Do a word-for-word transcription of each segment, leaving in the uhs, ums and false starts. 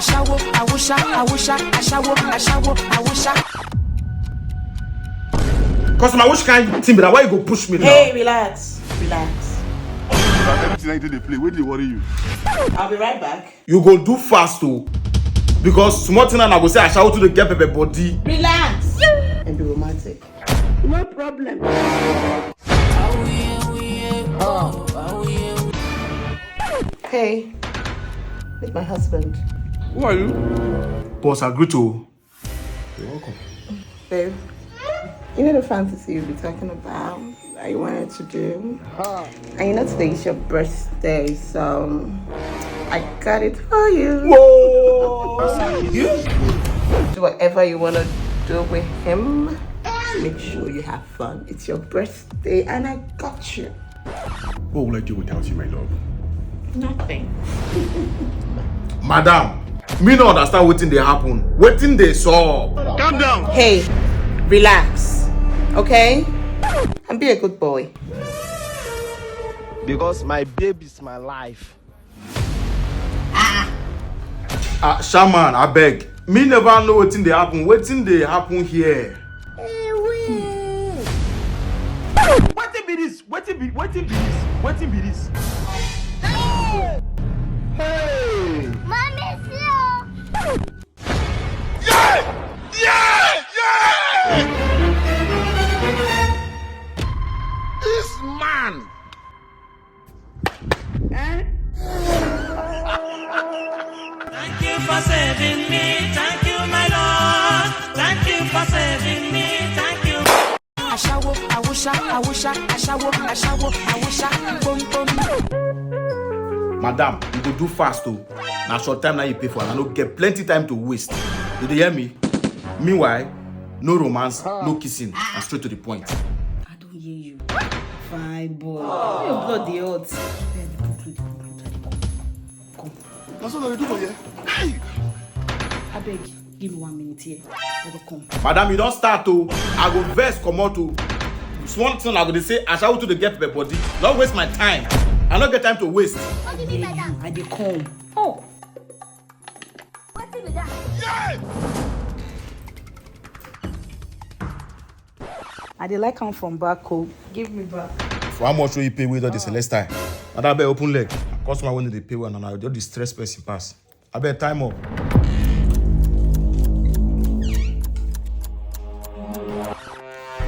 Ashawo, awusha, awusha, ashawo, ashawo, awusha. Cause my which kind thing be that? Why you go push me now? Hey, relax, relax. But everything I do dey play, where dey worry you? I'll be right back. You go do fast o, because small thing na go say ashawo too dey get pepper body. Relax and be romantic. No problem. Hey, meet my husband. Who are you? Boss, agree to. You're welcome. Babe, you know the fantasy you've been talking about that you wanted to do? And you know today is your birthday, so I got it for you. Whoa! Do whatever you want to do with him. Make sure you have fun. It's your birthday, and I got you. What will I do without you, my love? Nothing. Madam, me no understand wetin dey happen. Wetin dey sup? Calm down. Hey, relax, okay? And be a good boy. Because my babe is my life. Ah, shaman, abeg. Me never know wetin dey happen. Wetin dey happen here? Wetin be this? Wetin be wetin be this? Wetin be this? Hey! Mommy, see you. Yeah! Yeah! Yeah! This man! Thank you for saving me. Thank you, my Lord. Thank you for saving me. Thank you. Ashawo, awusha, awusha, ashawo, ashawo, awusha, boom boom. Madam, you go do fast o. Na short time na you pay for, and I no get plenty time to waste. You dey hear me? Meanwhile, no romance, no kissing, and straight to the point. I don't hear you. Fine boy. Why your blood dey hot? Come. That's what I do for you. Hey! Abeg, give me one minute here. I go come. Madam, you don start o. I go vex comot o. Small thing I go dey say, ashawo too dey get pepper body. No waste my time. I no get time to waste. What do you mean by that? I dey come. Oh. What do you mean that? I dey like am from back o. Give me back. For how much wey you pay wey don dey celestine? Madam, abeg open leg. Customer wey no dey pay well na, na just dey stress person pass. Abeg time up.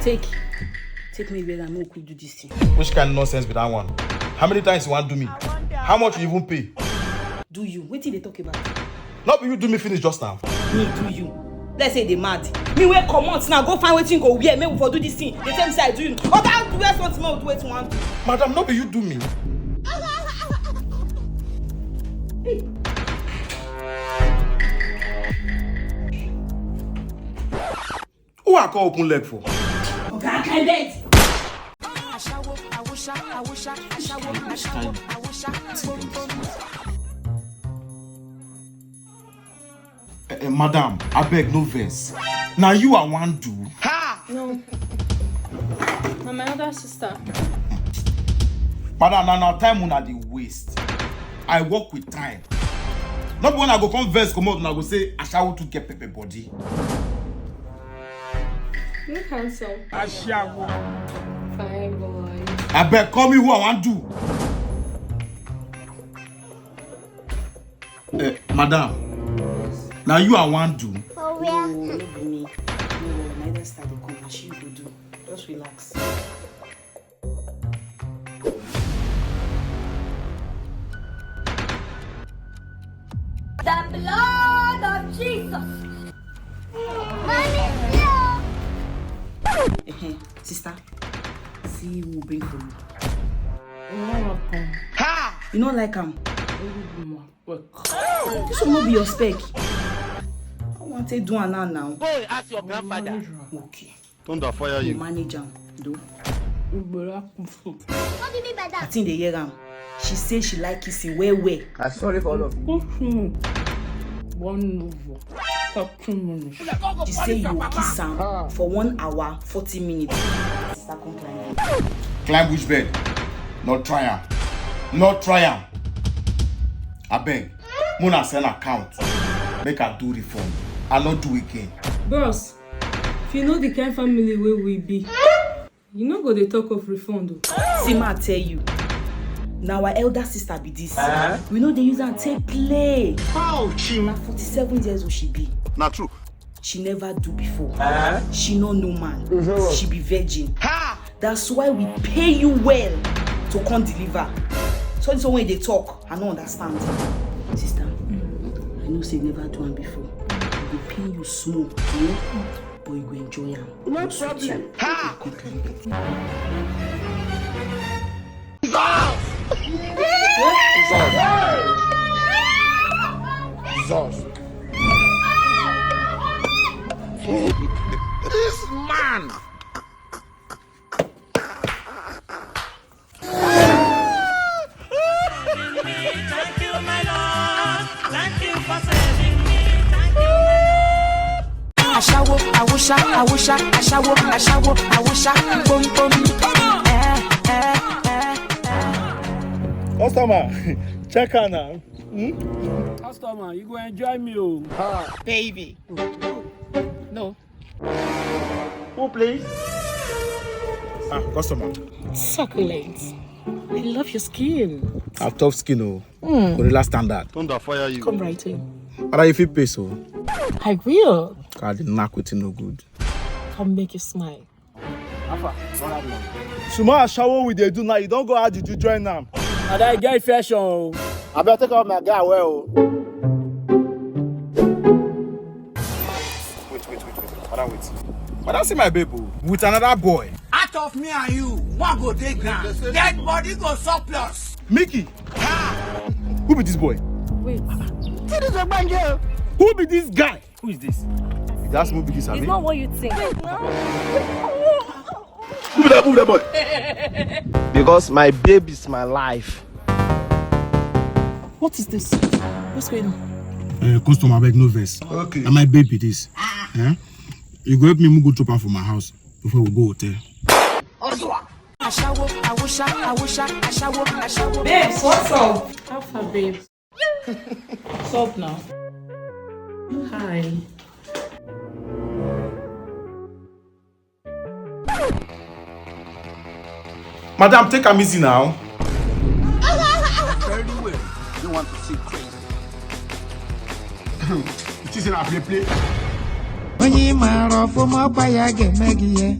Take. Take me where I no quick do this thing. Which kind nonsense be that one? How many times you wan do me? How much you even pay? Do you? Wetin you dey talk about? No be you do me finish just now. Me do you? Let's say they mad. Me wey comot now, go find wetin go wear, make we for do this thing. They tell me say I do you. Oga, do wear something, make we do wetin we wan do. Madam, no be you do me. Who I call open leg for? Oga, I beg. Ashawo, awusha, awusha, ashawo, ashawo, awusha, boom boom. Eh, eh, madam, abeg no vex. Na you I wan do. No. Na my other sister. Madam, na na time una dey waste. I work with time. No be when I go come vex comot, una go say ashawo too get pepper body. Look handsome. Ashawo. Fine boy. Abeg, call me who I wan do. Eh, madam, na you I wan do. For where? No, no be me. No worry, my other sister dey come. Na she you go do. Just relax. The blood of Jesus. Mommy, see you. Ehe, sister, see who bring for you. No welcome. You no like am? Work. This one no be your spec. I wan take do am now now. Go and ask your grandfather. Okay. Thunder fire You you. Manage am, do. Igbora kung fu. What do you mean by I that? think they hear am. She say she like kissing well well. I sorry for all of you. Push me. One novo. Thirty minutes. She say you kiss am for one hour, forty minutes. Sister, come climb. Climb which bed? No try am. No try am. Abeg, muna send account. Make I do refund. I no do again. Bros, if you know the kind family wey we be, you no go dey talk of refund o. See, ma tell you, na our elder sister be this. We no dey use am take play. How? Na forty-seven years old she be. Na true. She never do before. She no know man. She be virgin. That's why we pay you well to come deliver. So this one wey dey talk, I no understand. Sister, I know say you never do am before. I go pay you small, eh? But you go enjoy am. No problem. Ha! Jesus! Jesus! This man! Thank you, my Lord. Thank you for saving me. Thank you. Ashawo, awusha, awusha, ashawo, ashawo, awusha, boom, boom. Eh, eh, eh, eh. Customer, check her now. Hmm? Customer, you go enjoy me, oh. Baby. No. Who, please? Ah, customer. Succulent. I love your skin. I have tough skin, oh. Gorilla standard. Thunder fire you. Come right in. But if you pay so. I will. God, the knack with no good. Come make you smile. Small ashawo we dey do now, you don go add juju join am. Ada, I get fashion o. Abeg, take out my guy well o. Wait, wait, wait, wait. Madam, wait. Madam, see my babe o. With another boy. Out of me and you, one go dey ground. Dead body go surplus. Mickey. Who be this boy? Wait. See this ogbonge. Who be this guy? Who is this? That's movie this, It's abi? Not what you think. Move that, move that boy. Because my babe is my life. What is this? What's going on? Uh, customer, abeg, no vex. Okay. Na my babe be this. Eh? You go help me move go drop am for my house before we go hotel. Ashawo, awusha, awusha, ashawo, ashawo. Babes, what's up? How far, babes? Sup now? Hi. Madam, take am easy now. Very well. You want to see crazy? It is in a play play. Onye ị maara ọfụma ọkwa ya ga-eme gị ihe.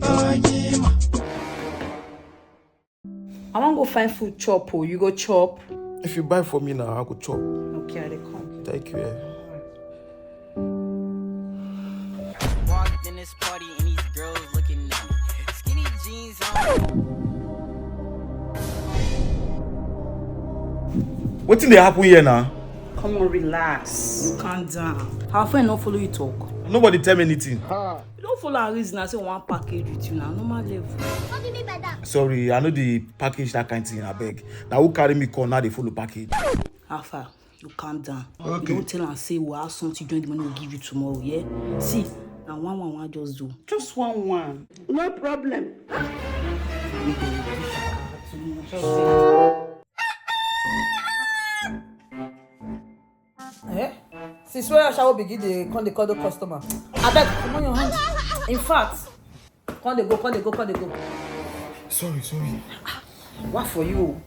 I wan go find food chop o. You go chop? If you buy for me now, I go chop. Okay, I dey come. Thank you. Eh. Walked in this party and these girls looking at me. Skinny jeans on. Wetin dey happen here now? Come on, relax. You calm down. Our friend no follow you talk. Nobody tell me anything. You don follow am reason and say we wan package with you na normal level. What do you mean by that? Sorry, I no dey package that kind thing, abeg. Na who carry me come now dey follow package. How far? You calm down. Okay. You don tell am say we have something join the money we give you tomorrow, yeah? See, na one one one just do. Just one one. No problem. Eh? Since where ashawo begin dey come dey call the customer? Abeg, comot your hand. In fact, come dey go, come dey go, come dey go. Sorry, sorry. What for you?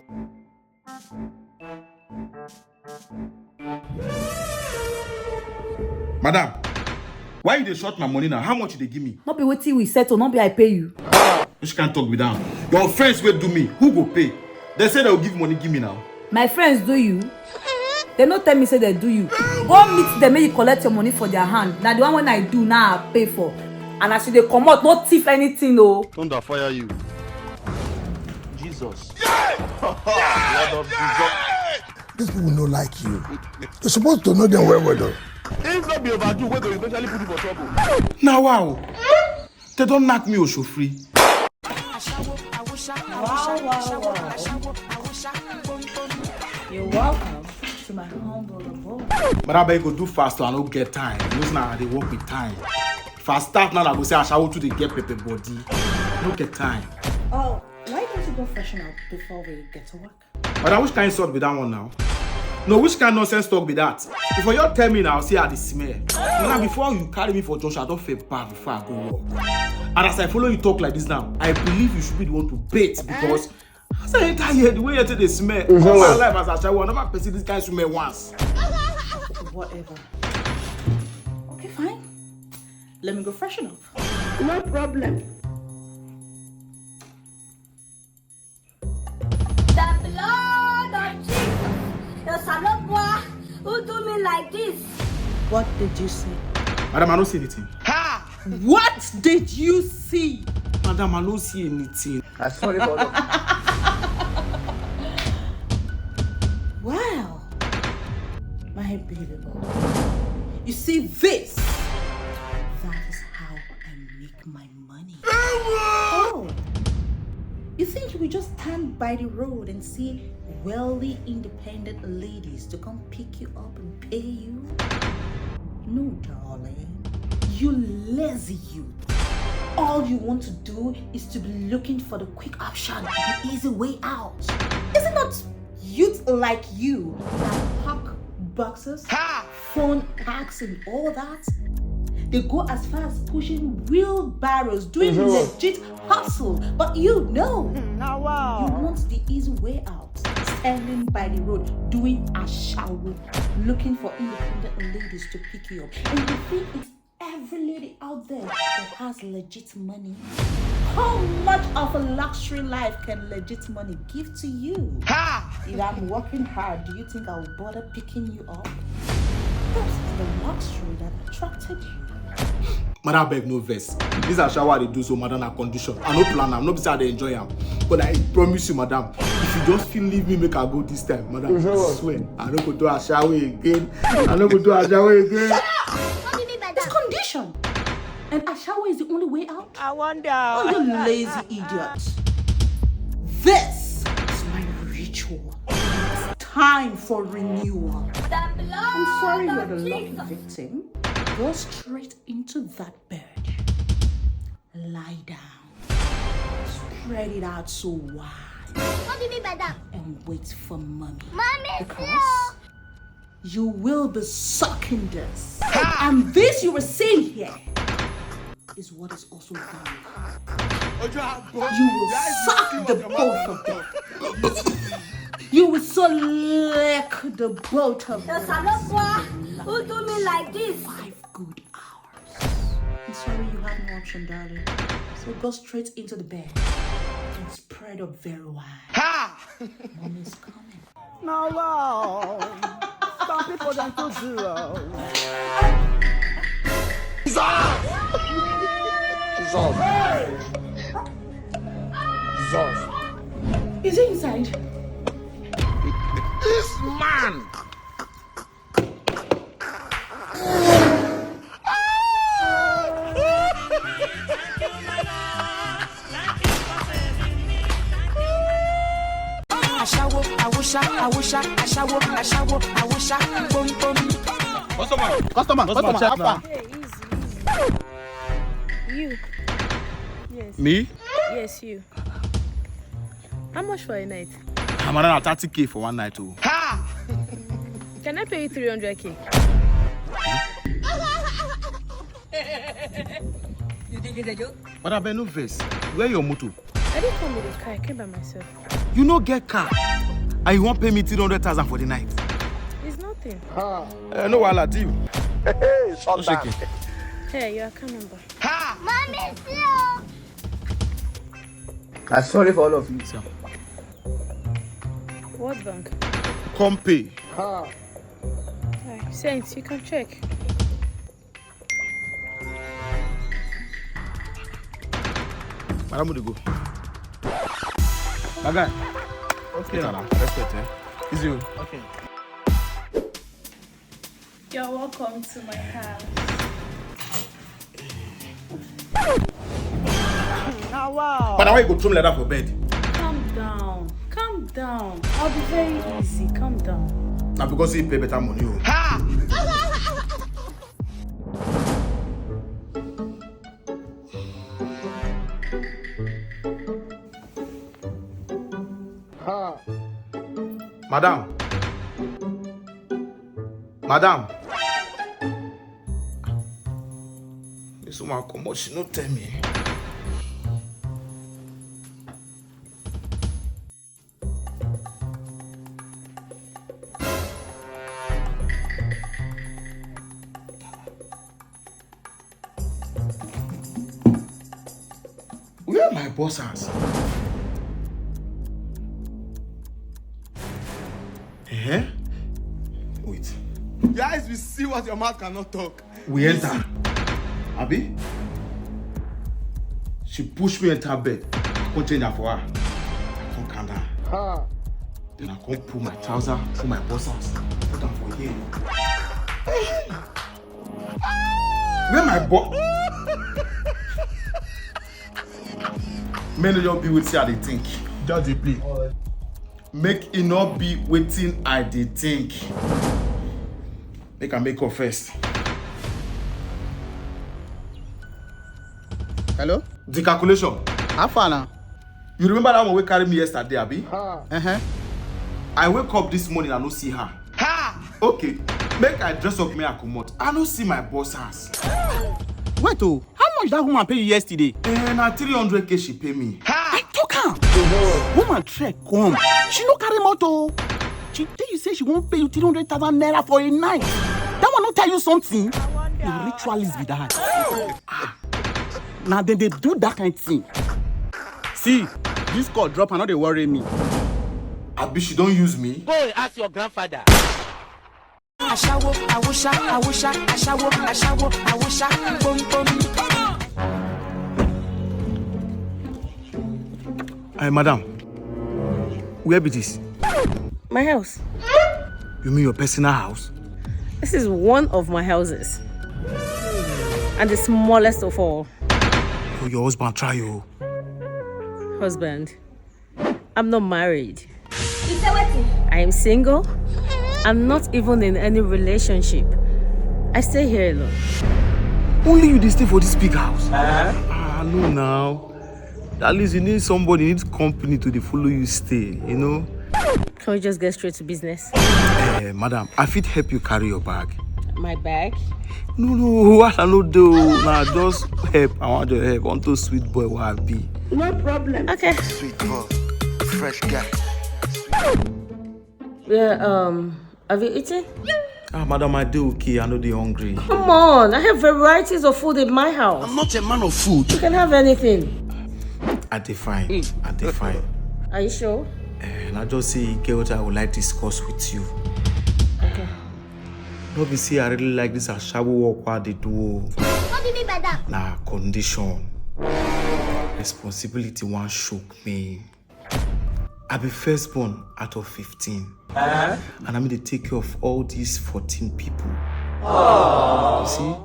Madam, why you dey short my money now? How much you dey give me? No be wetin we settle, no be I pay you. Which kind talk be that? Your friends wey do me, who go pay? They say they go give money, give me now. My friends do you? They no tell me say they do you. Go meet them, make you collect your money for their hand. Na the one when I do now I pay for. And as you dey comot, no thief anything o. Thunder fire you. Jesus. Blood of Jesus. These people no like you. You're supposed to know them well, well, though. If not be overdo, we go eventually put you for trouble. Now, wow. They don't knock me, Osho free. You're welcome to my humble abode. But I beg go do fast, so I no get time. You know, now they work with time. If I start now, I go say ashawo too dey get pepper body. No get time. Oh, why don't you go freshen up before we get to work? But I which kind sort be that one now? No, which kind nonsense talk be that? Before you tell me now, see how they smell. Now, before you carry me for Josh, I don't feel bad before I go work. And as I follow you talk like this now, I believe you should be the one to bait because as I enter here, the way you take the smell, all my life as a shower, I never perceive this kind of smell once. Whatever. Okay, fine. Let me go freshen up. No problem. The blood of Jesus. The Salopwa who do me like this. What did you see? Madam, I don't see anything. Ha! What did you see? Madam, I don't see anything. I sorry for that. Wow. My baby boy. You see this? That is how I make my money. Oh, you think you will just stand by the road and see wealthy, independent ladies to come pick you up and pay you? No, darling. You lazy youth. All you want to do is to be looking for the quick option, the easy way out. Is it not youth like you that pack boxes, phone packs, and all that? They go as far as pushing wheelbarrows, doing legit hustle. But you know, you want the easy way out, standing by the road, doing a shower, looking for independent ladies to pick you up. And you think it's every lady out there that has legit money? How much of a luxury life can legit money give to you? Ha! If I'm working hard, do you think I'll bother picking you up? That's the luxury that attracted you. Madam, beg no vex. This a shower they do so, madam, na condition. I no plan am, no be say I dey enjoy am. But I promise you, madam, if you just feel leave me, make I go this time, madam. I swear, I no go do a shower again. I no go do a shower again. What do you mean by that? It's condition. And a shower is the only way out. I wonder. Oh, you lazy idiot. This is my ritual. It's time for renewal. I'm sorry you're the lucky victim. Go straight into that bed. Lie down. Spread it out so wide. What do you mean by that? And wait for mommy. Mommy, because you will be sucking this. And this you will see here is what is also wrong. You will suck the both of them. You will so lick the both of them. Who do me like this? Five good hours. I'm sorry you have no option, darling. So go straight into the bed and spread up very wide. Ha! Mommy's coming. Now, wow. Some people don't do zero. Jesus! Jesus! Jesus! Is he inside? This man! Ashawo, awusha, awusha, ashawo, ashawo, awusha, boom, boom. Customer, customer, customer, check now. Hey, easy, easy. You. Yes. Me? Yes, you. How much for a night? I'm around thirty K for one night, oh. Ha! Can I pay you three hundred K? You think it's a joke? But I beg no vex. Where your motor? I didn't come with a car. I came by myself. You no get car, and you wan pay me three hundred thousand for the night? It's nothing. Ah. Uh, no wahala, deal. Hey, shut down. Hey, your account number. Ha! Mommy, see you. I'm sorry for all of you. Sir. What bank? Compay. Ha! Alright, thanks. You can check. Madam, we dey go. My guy. Okay. Respect, eh? Easy o. Okay. You're welcome to my house. Now, wow. But why you go throw me like that for bed? Calm down. Calm down. I'll be very easy. Calm down. Na because he pay better money o. Ha! Ha! Madam, Madam. This woman comot, she no tell me. Where my boss house? Eh? Wait. Your eyes will see what your mouth cannot talk. We enter. Abi? She push me enter bed. I come change am for her. I come calm down. Ha. Then I come pull my trouser, pull my boss house, put am for here. Where my boss? May no just be wetin I dey think. Just dey play. Make e no be wetin I dey think. Make I make up first. Hello? The calculation. How far now? You remember that one wey carry me yesterday, abi? Uh-huh. I wake up this morning, I no see her. Ha! Okay, make I dress up, make I comot. I no see my boss house. Wait o, how much that woman pay you yesterday? Eh, na three hundred k she pay me. Ha! I talk am. Woman trek come. She no carry motor. She tell you say she wan pay you three hundred thousand naira for a night. That one no tell you something? Na ritualist be that. Ah, na dem dey do that kind thing. See, this call drop, I no dey worry me. Abi she don use me? Go and ask your grandfather. Ashawo, awusha, awusha, ashawo, ashawo, awusha, pom pom. Hey, madam, where be this? My house. You mean your personal house? This is one of my houses. And the smallest of all. Oh, your husband try you. Husband, I'm not married. You say wetin? I am single. I'm not even in any relationship. I stay here alone. Only you dey stay for this big house? Ah, no now. At least you need somebody, you need company to dey follow you stay, you know? Can we just get straight to business? Eh, madam, I fit help you carry your bag. My bag? No, no, what I no do. Nah, just help. I want your help. Unto sweet boy, what I be. No problem. Okay. Sweet boy, fresh guy. Yeah, um, have you eaten? Ah, madam, I do okay. I know they hungry. Come on, I have varieties of food in my house. I'm not a man of food. You can have anything. I define. I define. Are you sure? And I just say, get what I would like to discuss with you. Okay. No be say I really like this ashawo work wey I dey do o. What do you mean by that? Na condition. Responsibility wan choke me. I be firstborn out of fifteen. And I mean dey take care of all these fourteen people. You see?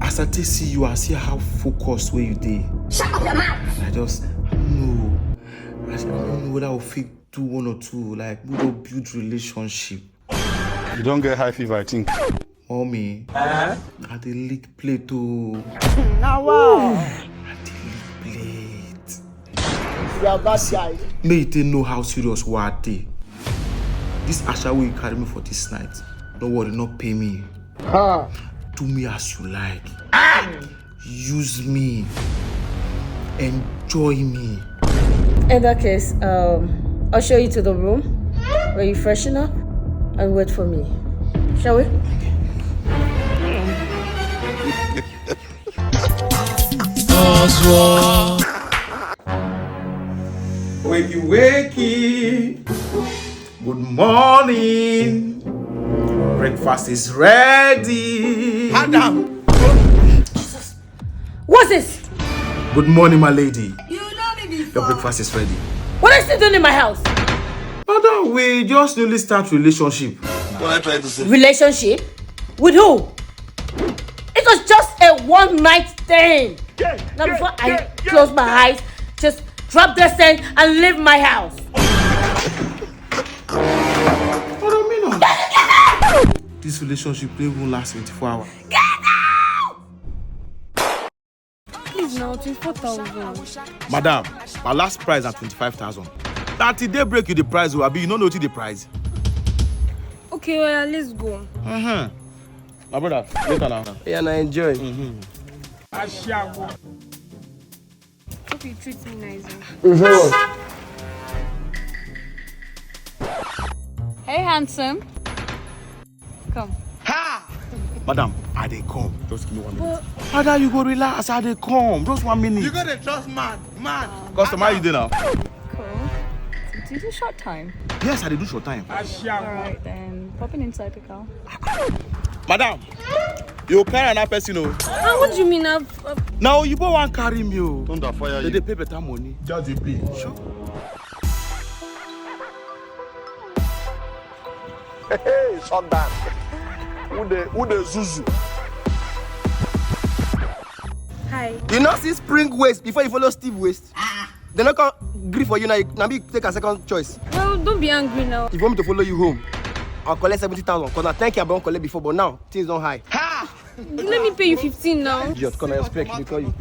As I take see you, I see how focused wey you dey. Shut up your mouth! I just, I don't know. I, I don't know whether I fit do one or two. Like, we go build relationship. You don get high fever, I think. Mommy, I dey lick plate o. Na wa. I dey lick plate. You are bad guy. Make you take know how serious we dey. This ashawo wey you carry me for this night, no worry, no pay me. Ha. Do me as you like. Use me. Enjoy me. In that case, um, I'll show you to the room where you freshen up and wait for me. Shall we? Wakey, wakey. Good morning. Breakfast is ready. Madam. What's this? Good morning, my lady. You know me before. Your breakfast is ready. What are you still doing in my house? Madam, we just newly start relationship. What am I trying to say? Relationship? With who? It was just a one night thing. Yeah, now, yeah, before I yeah, yeah. close my eyes, just drop the scent and leave my house. Madam, me no. This relationship no even last twenty-four hours. Get out! Please now, twenty-four thousand. Madam, my last price na twenty-five thousand. Na till daybreak you dey price o, abi you no know wetin dey price? Okay, Okay, well, let's go. Mm-hmm. My brother, later now. Yeah, na enjoy. Hope you treat me nice. Mm-hmm. Hey, handsome. Come. Madam, I dey come. Just give me one minute. Father, you go relax. I dey come. Just one minute. You gotta trust man, man. Customer, you dey now? Cool. Did you do short time? Yes, I dey do short time. All right then. Pop in inside the car. Madam, you carry another person o. Ah, what do you mean? I've, I've... Na oyibo wan carry me o. Thunder fire They you. dey pay better money. Just dey play. Sure. Hey, shut down. Who dey who dey zuzu? Hi. You know, see spring waist before you follow Steve waist. They no come gree for you now. You, now be take a second choice. Well, don't be angry now. If you want me to follow you home, I'll collect seventy thousand. Cause I thank you, I don't collect before, but now things don't high. Let me pay you fifteen now. Idiot, can I expect you call you?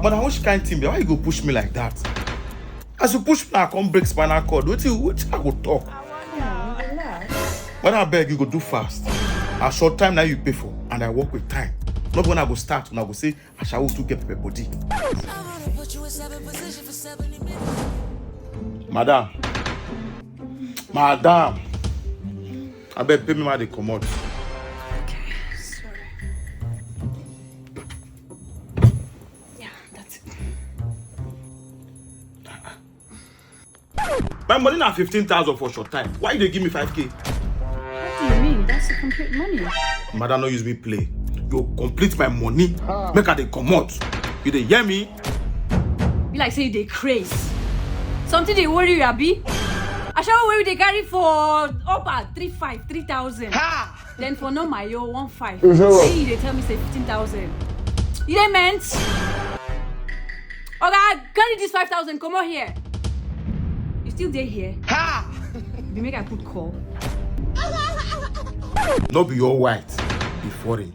But na which kind thing be? Why you go push me like that? As you push me, I come break spinal cord. Wetin wetin I go talk? But I beg you go do fast. A short time now you pay for, and I work with time. Not when I go start, when I go say, "Ashawo too get pepper body." Madam, madam, I beg pay me my dey comot. Okay, sorry. Yeah, that's it. My money na fifteen thousand for short time. Why you dey give me five k? What do you mean? That's the complete money. Madam, no use me play. You complete my money. Make I dey comot. You dey hear me? Be like say you dey craze. Something dey worry you, abi? Ashawo wey we dey carry for up at three five, three thousand. Then for no mayo, one five. Then you dey tell me say fifteen thousand. You dey meant? Oga, carry this five thousand, comot here. You still dey here? Be make I put call. No be your white, be foreign.